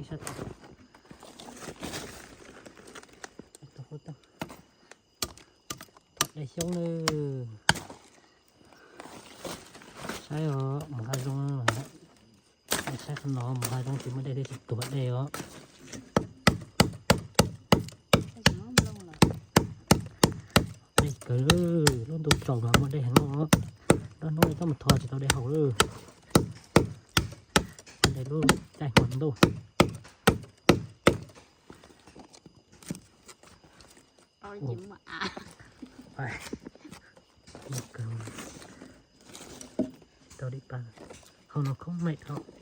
Sab tom, tom dej xyoob nawb. Saib os, mus hav zoov, saib qhov no mus hav zoov tsis muaj dej thiab tsis tuag dej os. Dej kawg, lub ntuj tsaus mas muaj dej heev os. Lub hnub no coj mus thov tsis tau dej haus lawm. Dej lub caij hmo ntuj. Rau dim pa, hauv no khoob meem hauv.